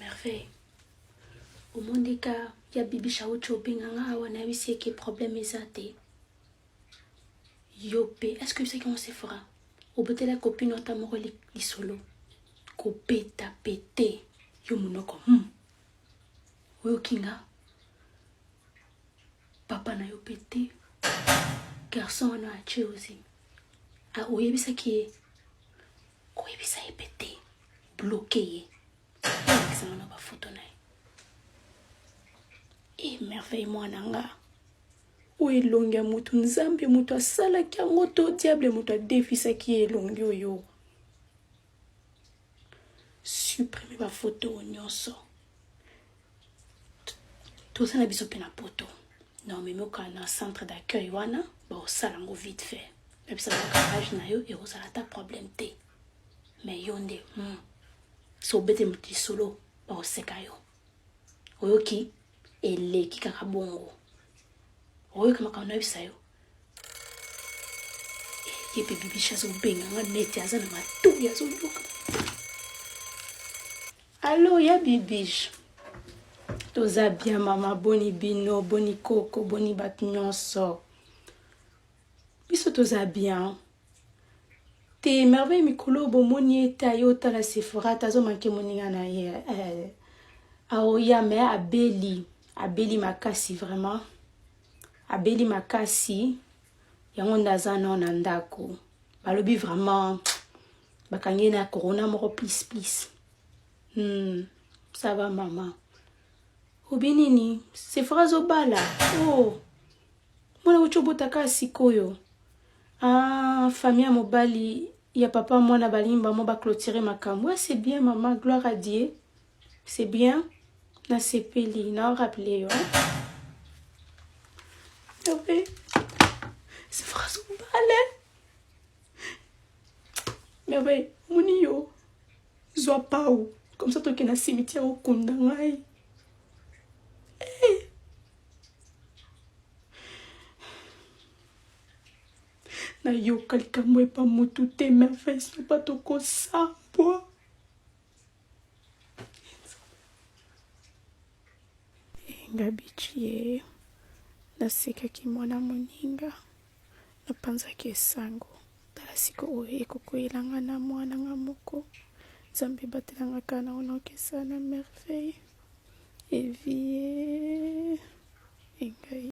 Merveille, omoni ka ya Bibiche auti obenga nga awa, nayebisi ye ke problème eza te. Yo pe, est-ce que oyebisaki yango Sephora? Obetela copine ata moko lisolo. Kobeta pe te. Yo monoko. Oyoki nga? Papa na yo pe te. Garçon wana atie ozimi. Ah, oyebisaki ye? Koyebisa ye pe te. Bloquer ye. Olakisa nga na ba photo na ye. E Merveille mwana nga. Oyo elongi ya motu Nzambe moto asalaki yango to diable moto adefisaki ye elongi oyo. Supprimer ba photo nyonso. Toza na biso mpe na poto. Na omemi oka na centre d'accueil wana baosala yango vite fait. Nabisa garage na yo ekozala ata problème te. Mais yo nde so obete moto lisolo baoseka yo. Oyoki eleki kaka bongo. Oyoki makambo nayebisa yo. Ye mpe Bibiche azobenga nga neti aza na matoyi azoyoka. Allo ya Bibiche. Toza bien mama, boni bino, boni koko, boni bato nyonso. Biso toza bien. Te Merveille mikolo bomoni ye te aye otala Sephora te azomanke moninga na ye aoya me abeli, abeli makasi vraiment. Abeli makasi yango nde aza nao na ndako. Balobi vraiment bakangi ye na corona moko plus plus. Ça va mama. Obi nini? Sephora azobala. Oh. Mwana wuti obotaka sikoyo. Ah, famille ya mobali ya papa mwana balingi bango ba clôturer makambo. Ah, c'est bien maman, gloire à Dieu. C'est bien. Nasepeli, na rappeler yo. Merveille. Sephora azobala. Merveille, moni yo. Zwa pau. Comme ça tokende na cimetière okunda ngai. Hey. Nayoka likambo epa mutu te Merveille sopa tokosambwa. Nga bichi ye nasekaki mwana moninga napanzaki esango tala siko oyo ekokweyela nga na mwana nga moko Nzambe ebatela nga kaka na wana okesana na Merveille evie engai.